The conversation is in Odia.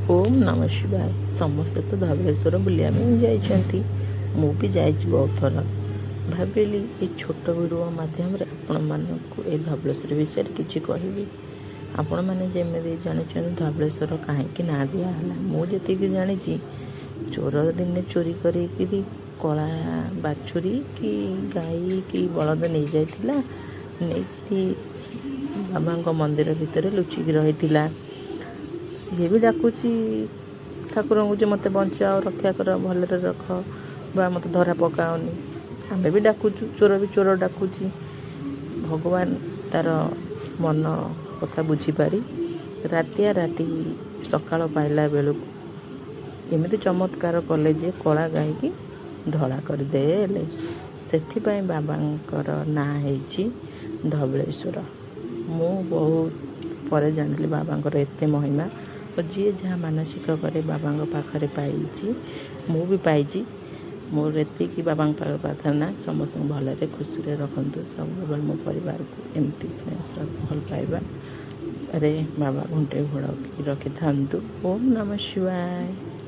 ଓମ୍ ନମଃ ଶିବାୟ। ସମସ୍ତେ ତ ଧବଳେଶ୍ୱର ବୁଲିବା ପାଇଁ ଯାଇଛନ୍ତି। ମୁଁ ବି ଯାଇଛି ବହୁତ ଥର। ଭାବିଲି ଏ ଛୋଟ ଭିଡ଼ିଓ ମାଧ୍ୟମରେ ଆପଣମାନଙ୍କୁ ଏ ଧବଳେଶ୍ୱର ବିଷୟରେ କିଛି କହିବି। ଆପଣମାନେ ଯେମିତି ଜାଣିଛନ୍ତି, ଧବଳେଶ୍ୱର କାହିଁକି ନାଁ ଦିଆହେଲା, ମୁଁ ଯେତିକି ଜାଣିଛି, ଚୋର ଦିନେ ଚୋରି କରିକିରି କଳା ବାଛୁରୀ କି ଗାଈ କି ବଳଦ ନେଇଯାଇଥିଲା। ନେଇକି ବାବାଙ୍କ ମନ୍ଦିର ଭିତରେ ଲୁଚିକି ରହିଥିଲା। ସିଏ ବି ଡାକୁଛି ଠାକୁରଙ୍କୁ ଯେ ମୋତେ ବଞ୍ଚାଅ, ରକ୍ଷା କର, ଭଲରେ ରଖ ବା ମୋତେ ଧରା ପକାଅନି। ଆମେ ବି ଡାକୁଛୁ, ଚୋର ବି ଚୋର ଡାକୁଛି। ଭଗବାନ ତାର ମନ କଥା ବୁଝିପାରି ରାତିଆ ରାତି ସକାଳ ପାଇଲା ବେଳକୁ ଏମିତି ଚମତ୍କାର କଲେ ଯେ କଳା ଗାଈକି ଧଳା କରିଦେଲେ। ସେଥିପାଇଁ ବାବାଙ୍କର ନାଁ ହେଇଛି ଧବଳେଶ୍ୱର। ମୁଁ ବହୁତ ପରେ ଜାଣିଲି ବାବାଙ୍କର ଏତେ ମହିମା ଓ ଯିଏ ଯାହା ମାନସିକ କରେ, ବାବାଙ୍କ ପାଖରେ ପାଇଛି। ମୁଁ ବି ପାଇଛି। ମୋର ଏତିକି ବାବାଙ୍କ ପାଖରେ ପ୍ରାର୍ଥନା, ସମସ୍ତଙ୍କୁ ଭଲରେ ଖୁସିରେ ରଖନ୍ତୁ ସବୁବେଳେ, ମୋ ପରିବାରକୁ ଏମିତି ସ୍ନେହ ଶ୍ରଦ୍ଧା ଭଲ ପାଇବାରେ ବାବା ଘଣ୍ଟେ ଘୋଡ଼କି ରଖିଥାନ୍ତୁ। ଓମ୍ ନମଃ ଶିବାୟ।